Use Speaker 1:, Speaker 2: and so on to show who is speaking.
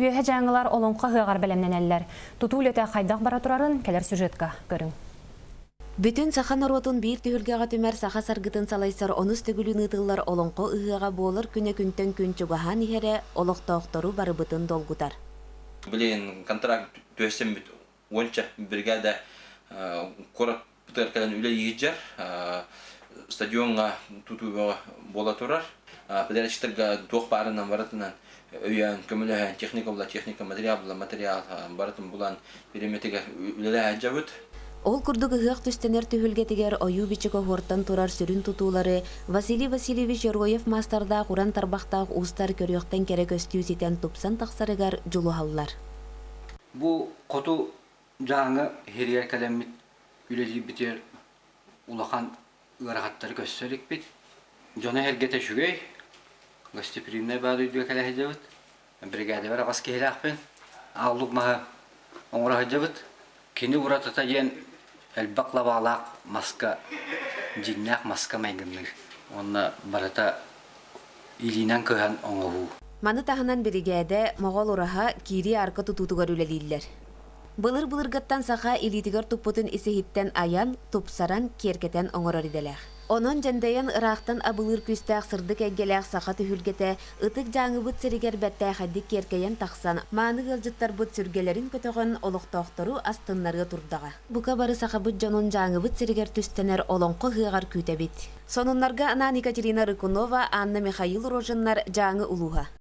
Speaker 1: Үөһэ Дьааҥылар Олоҥхо ыһыаҕар бэлэмнэнэллэр. Тутуу үлэтэ хайдах бара турарын кэлэр сюжетка көрүҥ.
Speaker 2: Бүтүн саха норуотун биир түһүлгэҕэ түмэр саха саргытын салайсар онус төгүлүн ыытыллар Олоҥхо ыһыаҕа буолар күнэ күнтэн күн чугаһаан иһэрэ олохтоохтору барыбытын долгутар.
Speaker 3: Билигин контракт түһэсэммит уонча бригада куораппытыгар кэлэн үлэлиир стадиоҥҥа тутуу бөҕө буола турар. Подрядчиктарга туох баарынан барытынан өйөөн, көмөлөһөн, техника була техника, материал була материал барытын булан бириэмэтигэр үлэлэһэ сылдьабыт.
Speaker 2: Ол курдук ыһыах түстэнэр түһүлгэтигэр ойуу-бичик оһуортан турар сүрүн тутуулары Василий Васильевич Роев маастардаах уран тарбахтаах уустар көрүөхтэн кэрэ көстүү ситэн тупсан тахсарыгар дьулуһаллар.
Speaker 4: Бу хоту Дьааҥы иһиригэр кэлэммит үлэлиирбитигэр улахан ыарахаттары көрсө иликпит. Дьоно-сэргэтэ үчүгэй, гостеприимнай баар дойдуга кэлэ сылдьабыт. Бригадэбэр аҕыс киһилээхпин. Ааллык маһы оҥоро сылдьабыт. Кини уратыта диэн элбэх лабаалаах маска, дьиҥнээх маска майгынныыр. Уонна барыта илиинэн кыһан оҥоһуу.
Speaker 2: Маны таһынан биригээдэ Моҕол ураһа киирии арка тутуутугар үлэлииллэр. Былыр-былыргыттан саха илиитигэр туппутун ис-иһиттэн айан, тупсаран, киэргэтэн оҥорор идэлээх. Онон дьэндэйэн ыраахтан абылыыр күүстээх сырдык эйгэлээх саха түһүлгэтэ ытык Дьааҥыбыт сиригэр бэртээхэйдик киэркэйэн тахсан, мааны ыалдьыттарбыт сүргэлэрин көтөҕөн, олохтоохтору астыннарыа турдаҕа. Бука бары сахабыт дьонун Дьааҥыбыт сиригэр түстэнэр Олоҥхо ыһыаҕар күүтэбит. Сонуннарга анаан Екатерина Рыкунова, Анна Михаил Рожиннар, Дьааҥы улууһа.